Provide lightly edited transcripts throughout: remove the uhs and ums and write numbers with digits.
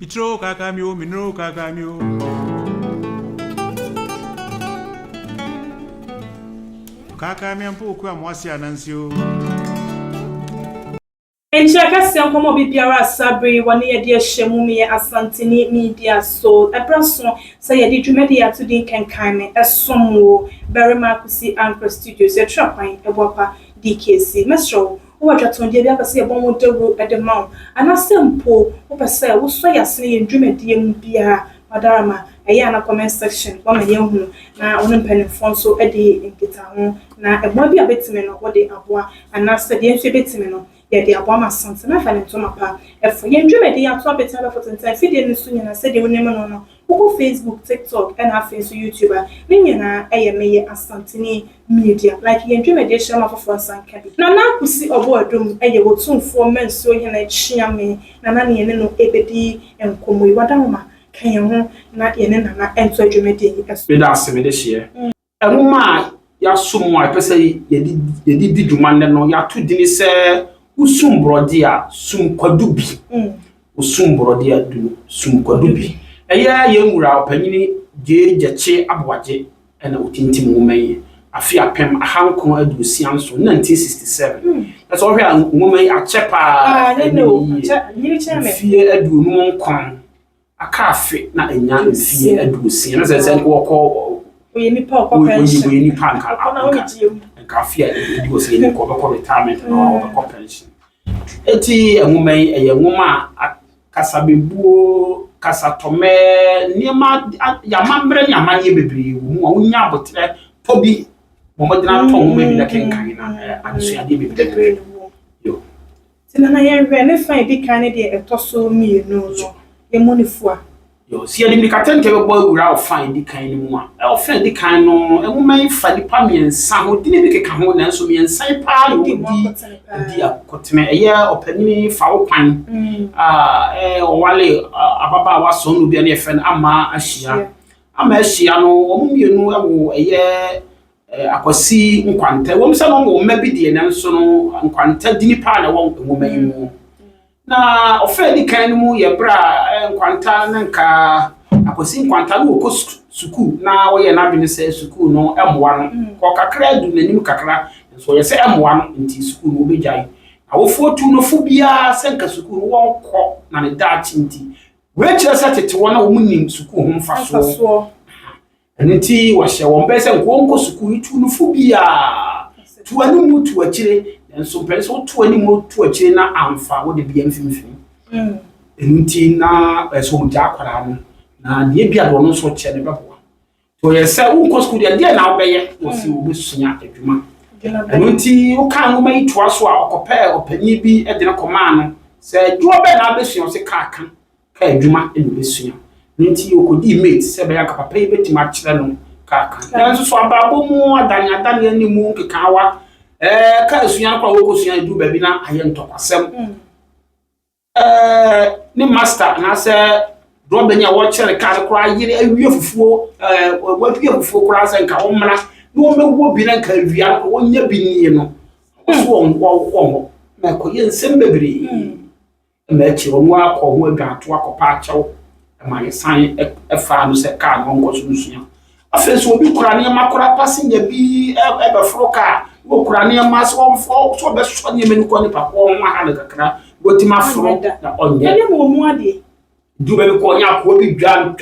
Itro kakamio, minro kakamio. Kakamia mpo okua mwasi anansio. Nkyerɛ kɛseɛ nkɔmmɔ obi biara a saa bere yi wɔne yɛde ahyia mu meyɛ Asanteni Media so. Ɛberɛ so sɛ yɛde dwumadi ato din Kenkan Me ɛsom wo Barima Kusi Ankrah Studios yɛtra kwan Abuapa DKC. Mɛsrɛ wo wowɔ adwatɔndeɛ bi apɛ sɛ yɛbɔ ho dawuro de ma wo anaasɛ mpo wopɛ sɛ wosɔ yɛ asene yɛn dwumadie mu biara wadarama ɛyɛ ana comment section wama yɛahunu na wo ne mpanimfoɔ nso de nkitaho na mmoa bi a bɛtumi no wode aboa anaasɛ deɛ nso yɛbɛtumi no yɛde aboa ma Asante na afa ne ntoma pa ɛfo. Yɛn dwumadi ato apɛtɛ abɛfo tenten fidie no so nyinaa sɛdeɛ wonim no, wokɔ Facebook, TikTok ɛna afei nso YouTube a ne nyinaa ɛyɛ meyɛ Asanteni Media. Like yɛn dwumadi ahyia ma foforɔ nsa nka bi. Nana Kusi Ɔbɔ Adum ɛyɛ Wɔtumfoɔ Mansuo Hene Kyeame Nana ne yɛne no ɛbɛdi nkɔmmɔ yi. Wadaroma ka yɛn ho na yɛne Nana ɛnto adwumadie yi ɛso. Meda ase mede hyeɛ. Nwoma a yɛaso mu a yɛpɛ sɛ yɛde di dwuma nnɛ no, yɛato dini sɛ Wosum Borɔde a, Sum Kwadu Bi. Wosum Borɔde a, Sum Kwadu Bi. Ɛyɛ yɛn wura ɔpanyini Gyee Gyakye Aboagye ɛna ɔtintim nwoma yi afe 1967, 1967. Na sɛ ɔhwɛ a nwoma yi akyɛ paa, ɛne yie. Mfie 59 aka afe na ɛnya mfie 60 na sɛ wɔkɔ Oyɛ nipa ɔkɔ pension. Oyɛ nipa nka afe a ɛdi wɔ sɛ yɛni kɔ ɔbɛkɔ retirement na ɔbɛkɔ pension. Eti nwoma yi ɛyɛ nwoma a kasabebuo, kasatɔmɛ, nneɛma yamammerɛ ne amanneɛ bebree wɔ mu a wonya abotrɛ tɔ bi wɔn atɔ nwoma bi na kenkan na adesuadeɛ bebree wɔ. Nti Nana yɛnhwɛ ne fa a ɛdi kan ne deɛ ɛtɔ so mmienu no yɛmmɔ ne fua. Yo, si yɛde mmirika tɛntɛ bɛbɔ awura ɔfa a ɛdi kan no mu a, ɔfa a ɛdi kan no, nwoma yi fa nnipa mmiɛnsa ho, dini bi keka ho, nanso mmiɛnsa yi paa na wɔdi di akɔtene. Ɛyɛ ɔpanyin fa wo kwan a ɔwale ababaawa sɔn no bi a ne yɛfrɛ no Ama Ahyia. Ama Ahyia no, wɔn mmienu wɔ ɛyɛ Akwasi Nkwanta. Wɔn sɛ no wɔn mma bi deɛ, nanso no Nkwanta dini paa na ɛwɔ nwoma yi mu. Na ɔfa a ɛdi kan no mu yɛ berɛ a Nkwanta ne nka Akwasi Nkwanta no wɔkɔ sukuu na wɔyɛ n'adwene sɛ sukuu no mmoa no. Kɔ kakra adu n'anim kakra nso ɔyɛ sɛ mmoa no nti sukuu no wɔbɛgyae. Awofoɔ tu no fo biara sɛ nka sukuu no wɔnkɔ na ne daakye nti. Wei kyerɛ sɛ tete wɔn a wɔn nim sukuu ho mfasoɔ. Ɛno nti wɔhyɛ wɔn bɛyɛ sɛ nka wɔnkɔ sukuu yi tu no fo biara. Tu anim tu akyire, nanso mpɛn sɛ wotu anim tu akyire na amfa wode bia mfimfini. Ɛno nti na ɛsɛ wɔn gya akwadaa no na deɛ bi a deɛ ɔno nso kyɛ no bɛboa. Nti ɔyɛ sɛ wonkɔ sukuu deɛ deɛ na wobɛyɛ wɔsi wɔbɛsua adwuma. Ɛno nti woka nwoma yi toa so a ɔkɔpɛɛ ɔpanin bi de no kɔmaa no sɛ adwuma bɛn na abɛsua ɔsɛ kaa ka kaa adwuma na ɔbɛsua. Ɛno nti ɔkɔdii mate sɛ ɛbɛyɛ anka papa yi bɛtumi akyerɛ no kaa ka. Nanso so abrabɔ mu adane adane ne mu nkekaawa kaa sua no koraa wɔkɔsua ɛduru baabi na ayɛ ntɔkwasɛm. Ne master anaasɛ drɔbani a wɔkyerɛ ne kaa no koraa yere awie fufuo wawie fufuo koraa sɛ nka wɔmmra na wɔmmɛwɔ bi na nka awia no wɔnya bi nie no wɔso wɔn wɔn hɔ na ɛkɔyɛ nsɛm bebree ma akyire wɔn akɔ ho adwato akɔpa akyɛw ma yɛsan ɛfaa no sɛ kaa no ɔnkɔ so nsua. Afei nso obi kura nneɛma kora passenger bi ɛbɛforo kaa wɔkura nneɛma sɛ wɔmfɔ sɛ ɔbɛsɔ nneɛma no kɔ nipa kɔ ho aha no kakra wɔtumi aforo na ɔnyɛ. Ɛne mu ɔmu adeɛ. Du baabi kɔ ɔnyɛ akoa bi dwa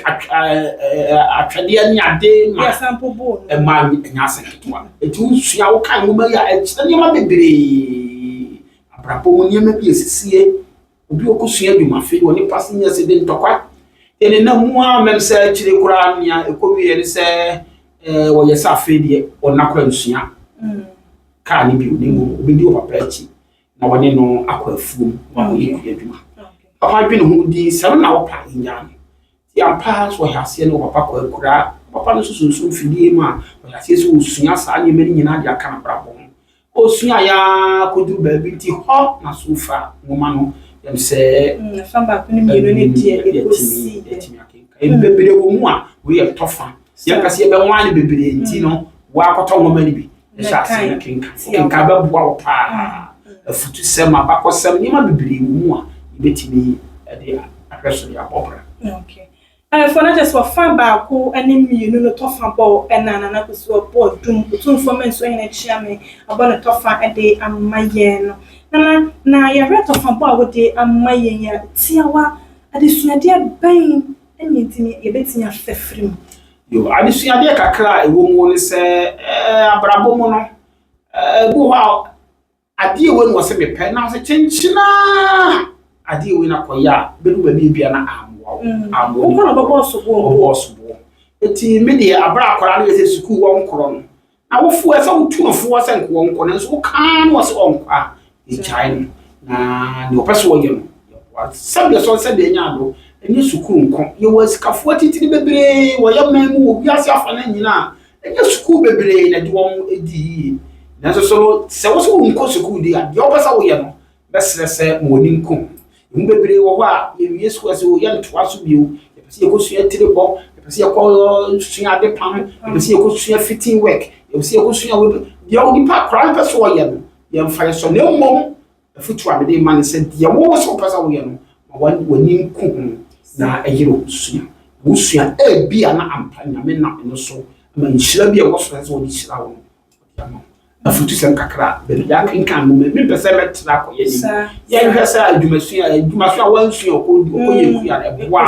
atwɛdeɛ ne ade ma ɛma ɛnyɛ asɛm ketewa. Eti wosua woka nwoma yi a ɛkyerɛ nneɛma bebree abrabɔ mu nneɛma bi esisie. Obi ɔkɔsua adwuma afei wɔ ne passenger sɛ de ntɔkwa yɛne na mu a mɛm sɛ akyire koraa nea ɛkɔwieɛ ne sɛ wɔyɛ sɛ afei deɛ ɔna kora nsua kaa no bio na mmom ɔbɛdi wɔ papa akyi na wɔne no akɔ afuom na wakɔyɛ kua adwuma. Papa dwene ho din sɛ no na wɔpa ɛnyaa no nti ampa so ɔyɛ aseɛ ne wɔ papa kɔ akuraa. Papa no nso sunsum fidie mu a ɔyɛ aseɛ sɛ ɔsua saa nneɛma no nyinaa de aka n'abrabɔ ho. Osua ya kɔduru baabi nti hɔ na so fa nwoma no yɛm sɛ fa baako ne mmienu ne deɛ ɛkɔsi yɛtumi akenkan bebree wɔ mu a wei yɛ tɔfa yɛnka sɛ yɛbɛnwa ne bebree nti no woakɔtɔ nwoma no bi ɛhyɛ ase na kenkan kenkan bɛboa wo paa afutusɛm abakɔsɛm nneɛma bebree wɔ mu a yɛbɛtumi de Yɛahwɛ so de abɔ bra. Okay. Ɛfɔ na kyerɛ sɛ ɔfa baako ne mmienu no tɔfa bɔ ɛna Nana Kusi ɔbɔ dum Otumfoɔ Mansu Ɔhene Kyeame abɔ ne tɔfa de ama yɛn no. Nana, na yɛhwɛ tɔfa bɔ a wode ama yɛn yi a, tiawa, adesuadeɛ bɛn ɛne yɛntumi yɛbɛtumi afa firi mu? Yo, adesuadeɛ kakra a ɛwɔ mu ne sɛ abrabɔ mu no, ebi wɔ hɔ a adeɛ wei na wɔsɛ mepɛ na wɔsɛ kyenkyenaa adeɛ wei na kɔyɛ a bɛdu baabi bia na ammoa wo. Ammoa. Wokɔ na ɔbɛbɔ ɔsoboɔ. Ɔbɔ ɔsoboɔ. Eti me deɛ, abere akwaraa no yɛ sɛ sukuu wɔ nkorɔ no, awofoɔ sɛ wotu no foɔ sɛ nkɔ nkɔ, nanso wokaa no wɔ sɛ ɔnkɔ a, yɛgyae no na deɛ ɔpɛ sɛ ɔyɛ no yɛboa. Sɛdeɛ sɛ sɛdeɛ ɛnya ado ɛnyɛ sukuu nko. Yɛwɔ asikafoɔ titiri bebree wɔ yɛ man mu, wɔ wiase afa no nyinaa, ɛnyɛ sukuu bebree na de wɔn di yie. Nanso so no, sɛ wo sɛ wonkɔ sukuu di a, deɛ wopɛ sɛ woyɛ no, bɛsrɛ sɛ ma w'ani nko ho. Emu bebree wɔ hɔ a yɛwie sukuu a sɛ yɛntoa so bio, yɛpɛ sɛ yɛkɔsua tire bɔ, yɛpɛ sɛ yɛkɔ sua ade pam, yɛpɛ sɛ yɛkɔsua fitting work, yɛpɛ sɛ yɛkɔsua wei. Deɛ onipa koraa no pɛ sɛ ɔyɛ no, yɛmfa yɛ sɔ. Na mmom afotu a mede ma ne sɛ deɛ wo sɛ wopɛ sɛ woyɛ no, ma w'ani nko ho na ɛyere wo sua. Wosua ebi a na ampa Nyame nam ɛno so ma nhyira bi a ɛwɔ soro sɛ wɔde hyira wo no, ɔde ama wo. Afotusɛm kakra baabi yɛ akenkan mu, mempɛ sɛ mɛtena akɔyɛ nim. Yɛnhwɛ sɛ adwumasua a wansua ɔkɔyɛ kua no, ɛboa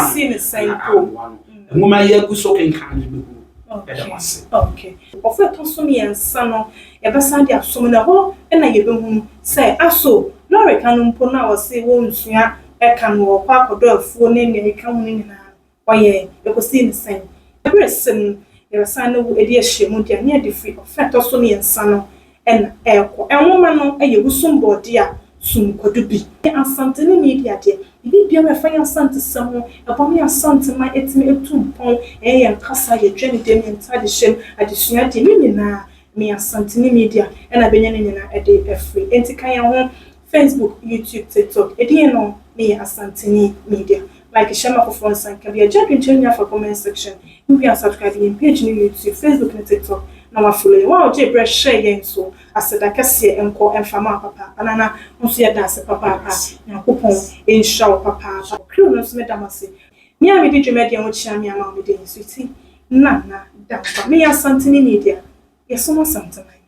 no na amboa no. Nwoma yi agu so kenkan no bɛhu. Ɛda mo ase. Okay. Ɔfo ɛtɔ so mmiɛnsa no, yɛbɛsan de asom no ɛhɔ na yɛbɛhunu sɛ aso lɔre ka no mpo no a wɔse wɔnsua ɛka no, wɔkɔ akɔdɔ afuo ne nea ɛka ho no nyinaa, ɔyɛ ɛkɔsii ne sɛn. Ɛberɛ sɛm no, yɛbɛsan ne wo ɛde ahyia mu deɛ ne yɛde firi ɔfa ɛtɔ so mmiɛnsa no ɛna ɛrekɔ. Nwoma no ɛyɛ Wusum Bɔɔde a Sum Kwadu Bi. Asantene Media deɛ, biribi biara ɛfa yɛn Asantesɛm ho, ɛbɔ ne Asanteman ɛtumi etu mpɔn, ɛyɛ yɛn kasa, yɛdwa ne dɛm, yɛn ntaade hyɛm, adesua deɛ, ne nyinaa me Asantene Media ɛna bɛnya ne nyinaa ɛde afiri. Enti ka yɛn ho Facebook, YouTube, TikTok. Edin no ne yɛ Asantene Media. Like, hyɛ ma foforɔ nsa nka bi. Agya adwenkyerɛ nya fa comment section. Wowie a, subscribe yɛn page no YouTube, Facebook ne TikTok na wafollow yɛn. Wɔn a wɔgye berɛ hyɛ yɛn so, aseda kɛseɛ nkɔ mfama papa. Anana nso yɛda ase papaapa. Nyankopɔn nhyira wo papaapa. Crew no nso meda mo ase. Me a medi dwumadie ho kyea me ama wo mede nso ti Nana Dankwa. Me yɛ Asantene Media. Yɛsom Asanteman.